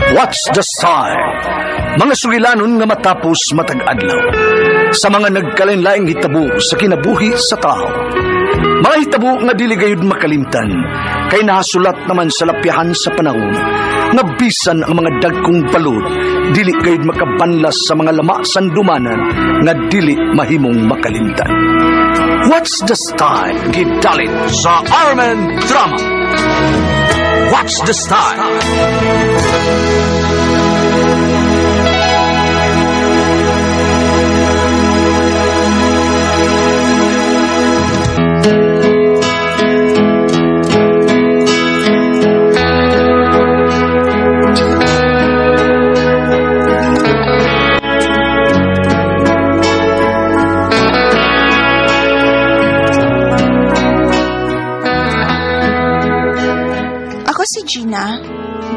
What's the Style? Mga sugilanon nga matapos matag adlaw sa mga nagkalain-laing hitabo sa kinabuhi sa tao. Mga hitabo nga dili gayud makalimtan kay nahasulat naman sa lapyahan sa panahon nga bisan ang mga dagkong balod dili gayud makabanlas sa mga lama sandumanan nga dili mahimong makalimtan. What's the Style? Gidalit sa Armen Drama. What's the Style? Ako si Gina.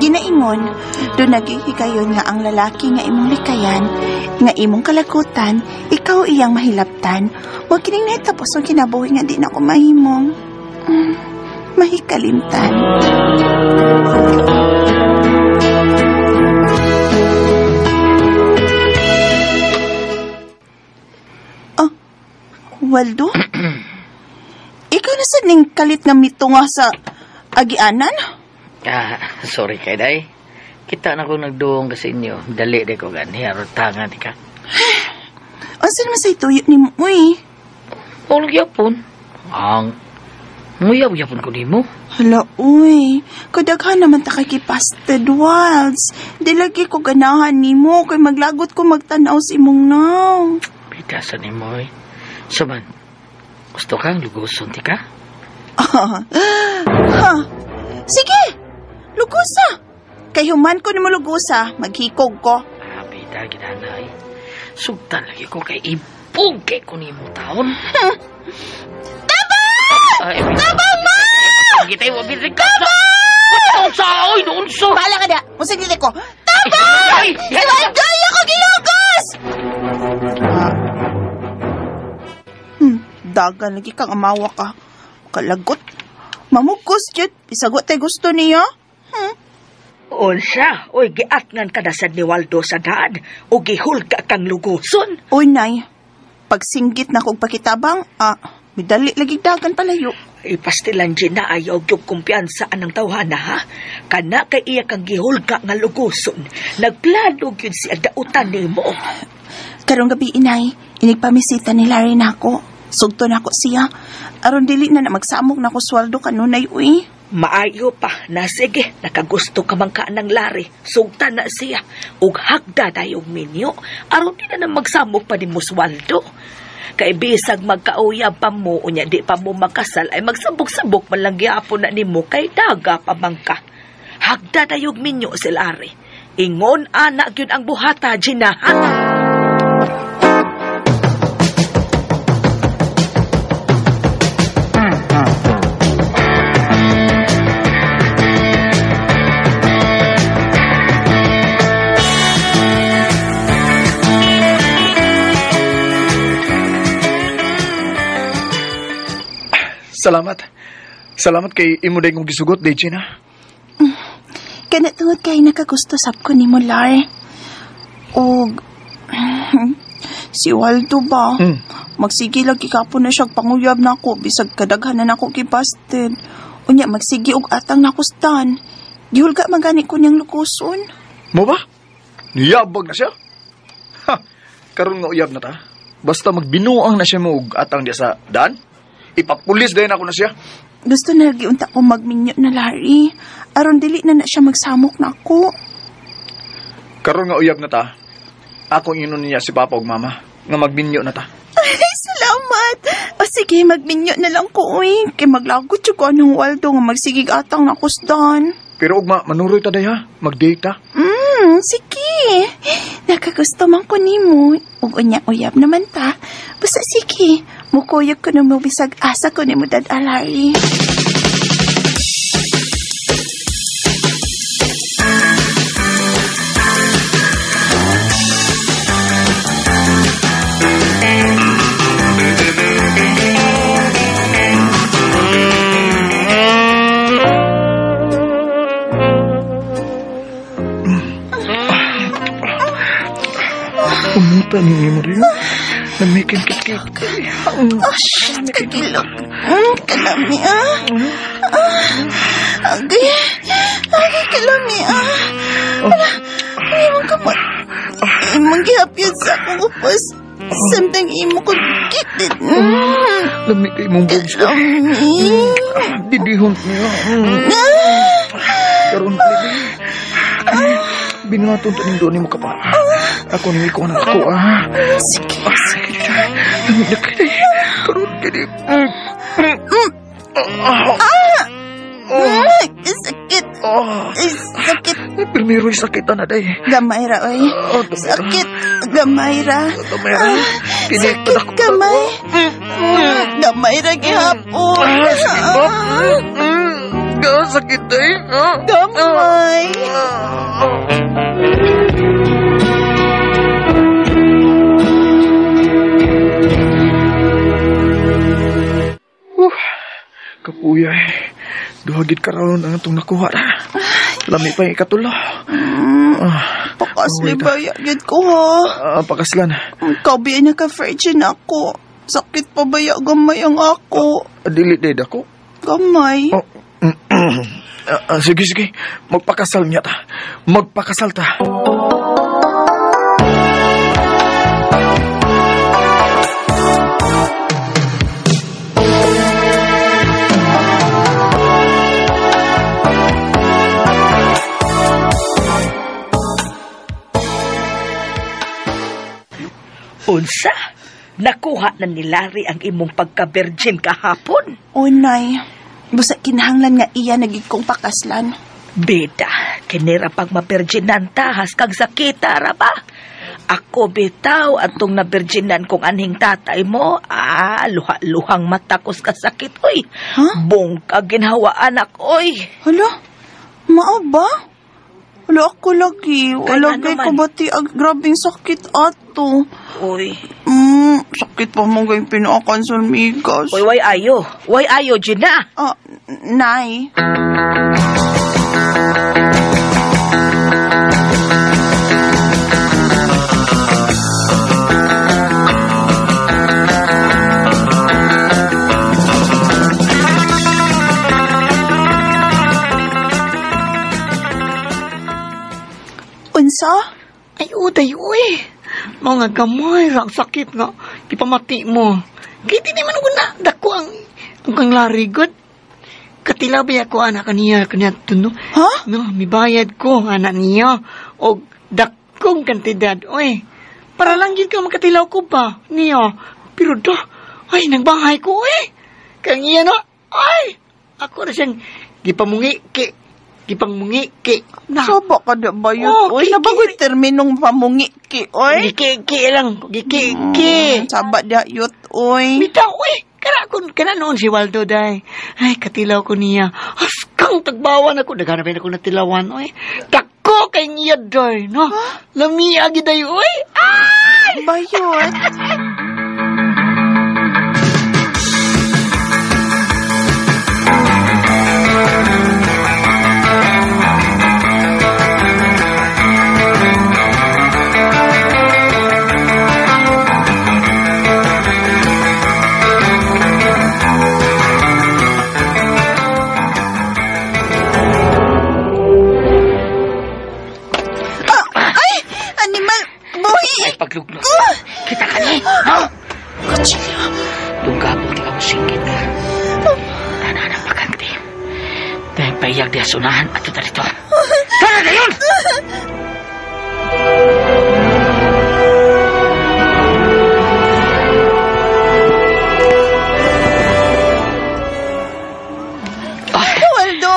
Ginaingon, do naghihigayon nga ang lalaki nga imong likayan, nga imong kalagutan, ikaw iyang mahilabtan. Wa kining nahitapos ang kinabuhi nga di na ko mahimong mahikalimtan. Oh, Waldo? Ikaw na sad ning kalit nga mitunga sa agianan? Ah, sorry kay day. Kita na ko nagduong ka sa inyo. Dali di ko gani. Aron tangan di ka. Unsa naman sa ituyo ni mo, uy? Ulog yapon. Ang muyaw yapon ko nimo. Hala, uy. Kadaghan naman ta kay kipasted wilds. Di lagi ko ganahan nimo kay maglagot ko magtanaw sa imong naw. Pitasan nimo, uy. Suman, gusto kang lugoson ti ka? Ha. Sige, lugusa. Kay human ko nimo lugusa, maghikog ko. Ah, bida, ginanay. Sugtan lagi ko kay ibog kay ko nimo taon. Tabang! Tabang, ma! Kita yung wabirin ka! Tabang! Sa oy, noon sa! Bahala ka na! Musig dito ko! Tabang! Ay! Si Waldoy ako gilugos! Dagan lagi kang amawa ka. Kalagot. Mamugkos, jud. Isagot tay gusto niya. Unsa, oy, giatngan ka na sad ni Waldo sa daan o gihulga kang luguson. Uy, nay. Pagsinggit na kog pakitabang, midali lagi dagan palayo. Ipastilan Gina ayaw gyud kumpiyansa anang tawhana ha. Kana kay iya kang gihulga nga luguson. Nagplano gyud siya dautan nimo. Karong gabi, inay, inigpamisita ni Larry nako. Sugto nako siya. Aron dili na na magsamok nako sweldo kanunay, uy. Maayo pa na sige, nakagusto ka man ka ng Larry. Sugtan na siya. Ug hagda tayong minyo. Aron di na na magsamok pa ni Muswaldo. Kay bisag magkauyab pa mo, unya di pa mo makasal, ay magsabok-sabok man lang gyapon na nimo kay daga pa man ka. Hagda tayong minyo si Larry. Ingon anak gyud ang buhata, Gina, ha? Salamat. Salamat kay imo day kong gisugot, day Gina. Kana tungod kay nakagusto sab ko nimo, Lar. Og si Waldo ba? Magsige lagi kapon na siya panguyab nako bisag kadaghan na nako gibasted. Unya magsige og atang nakustan. Gihulga man gani ko niyang lukuson. Mo ba? Niyabag na siya. Ha, karon nga uyab na ta. Basta magbinuang na siya mo og atang diya sa daan. Ipapulis din ako na siya. Gusto na lagi unta ko magminyo na, Larry. Aron dili na na siya magsamok na ako. Karon nga uyab na ta. Ako inon niya si Papa ug Mama nga magminyo na ta. Ay, salamat. O sige, magminyo na lang ko, uy. Kay maglagot jud ko anong Waldo nga magsigig atang nakusdan. Pero ugma, manuroy ta day ha. Mag-date ta. Sige. Nakagusto man ko nimo. Ug unya uyab naman ta. Basta sige. Mukuyog ko na mo bisag asa ko nimo dad, Larry. Tanin ni mo rin. Namikin kit-kit. Oh, shit, kagilok. Kalami, ah. Agay. Agay, kalami, ah. Ala, ay, imong kamot. Imong gihapyod sa akong upos. Samtang imo ko kitit. Lami kay imong boobs. Kalami. Didihon niya. Karon, baby. Binuhaton to ning doon mo ka pa. Ako ni ko na ako, ah. Sige, sige. Lami na kay. Karon kini. Sakit. Sakit. Pirmiro sakit na day. Gamay ra, oy. Sakit. Gamay ra. Gamay ra. Sakit gamay. Gamay ra gihapon. Sakit day. Gamay. Kapuya eh. Duhagit karon ang atong nakuha ra. Lami pa yung ikatulo. Pakasli ba yagid ko ha? Pakaslan. Kabi na ka virgin ako. Sakit pa ba ya gamay ang ako? Dili dead ako. Gamay. Oh. Sige, sige. Magpakasal niya ta. Magpakasal ta. Unsa? Nakuha na ni Larry ang imong pagka-virgin kahapon. O, nay. Busa kinahanglan nga iya nagig kong pakaslan. Beda, kinira pag mabirginan ta, haskag sakita ra ba? Ako bitaw atong nabirginan kong anhing tatay mo, luha-luhang mata ko sa kasakit, oy. Huh? Bongka ginhawa anak, oy. Hala, mao ba? Wala ako lagi. Wala Kaya kay naman. ko bati ang grabing sakit ato. Oy. Sakit pa mo gayong pinakansol migas. Oy, way ayo. Way ayo, Gina. Nay. Unsa? Ay, uday, uy. Mga gamay, ang sakit nga. Ipamati mo. Kaya di naman ko na, dako ang kang larigod. Katilabi ako, anak niya, kanya tuno. Ha? No, mibayad ko, anak niya. O dakong kantidad, uy. Para lang yun ka makatilaw ko ba, niya. Pero do, ay, nagbahay ko, uy. Kang iya, no, ay. Ako na siyang gipamungi, ki. Na. Soba ka na ba yun? Oh, Oy, nabagoy terminong pamungiki, oy. Giki-ki lang, giki-ki. Saba da yut, oy. Bitaw, uy. Kana kun kana noon si Waldo day. Ay, katilaw ko niya. Askang tagbawan ako. Naghanapin ako na tilawan, oy. Dako kay niya day, no? Lamia giday, oy. Ay! Bayot. Ay! Animal! Buhi! Ay, pagluglo. Kita ka ni, ha? Kutsilyo. Tunggabot ka mo singkit. Tanan ang bakante. Dahil payag di asunahan at ito dito. Tara na yun! Waldo!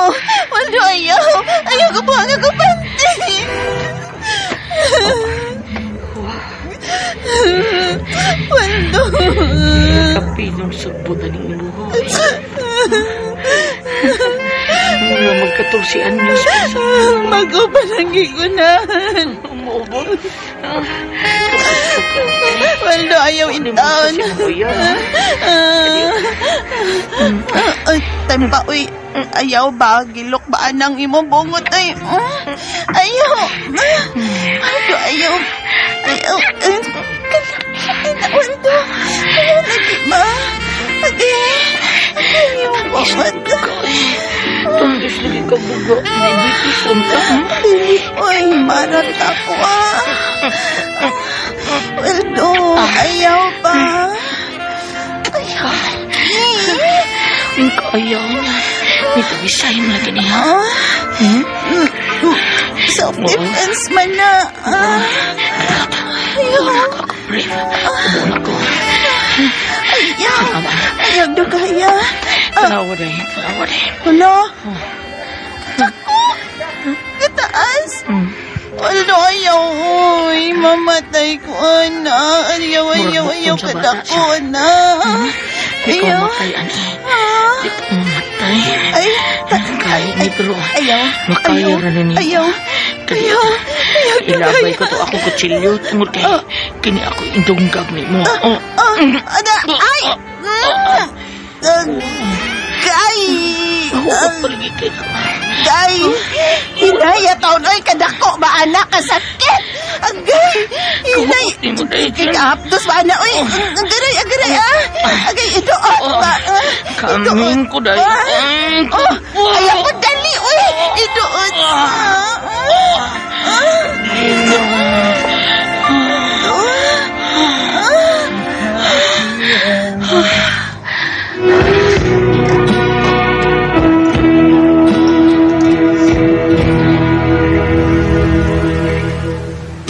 Waldo, ayaw! Ayaw ko po ang akupante! Waldo! Kapinong sugbutan ng imuho. Mga magkatorsi anyos. Mago pa lang gigunahan. Kaubot. Waldo, ayaw Ano in town. Ay, time pa, uy. Ayaw ba? Gilok ba anang imong bungot? Ay, ayaw. Waldo, ayaw. Ayaw. Ay, kalaki na, Waldo. Ayaw, lagi ba? Agay. Agay, imong bungot. Tungis lagi ka bugo. Diabetes unta. Dili, uy, marata ko ah. Waldo, ayaw ba? Ayaw. Yung kaayaw niya. May pagisay mo lagi niya. Ah? Self-defense man na. Ah. Ayaw. Brave. Ubo na ko. Ayaw. Ayaw na kaya. Tanawa dahil. Tanawa dahil. Hala. Ako. Kataas. Waldo, ayaw. Uy, mamatay ko, anak. Ayaw, ayaw, Murag ayaw. bukod sa bata Kadako, anak. Di ko Ayaw. matay, ani. Ah. Di ko mamatay. Ay, Kaya ni pero ayaw. Makaya Ayaw. ra ni. Ayaw. Kaya Ayaw. Ayaw na ilabay kaya. ko to ako kutsilyo tungod kay kini ako indunggag ni mo. Oh. Ah, ana, ay! Agay! Huot palagi kay ka. Agay! Hinaya taon, ay, kadako ba, anak, kasakit! Agay! Hinay! Kahuot ni mo dahil. Ikaapdos ba, anak, uy! Agay, agay, ah! Agay, idoot ba? Ah, Kaming ko dahil. Ah. Oh, ayaw ko dali, uy! Idoot! Ah.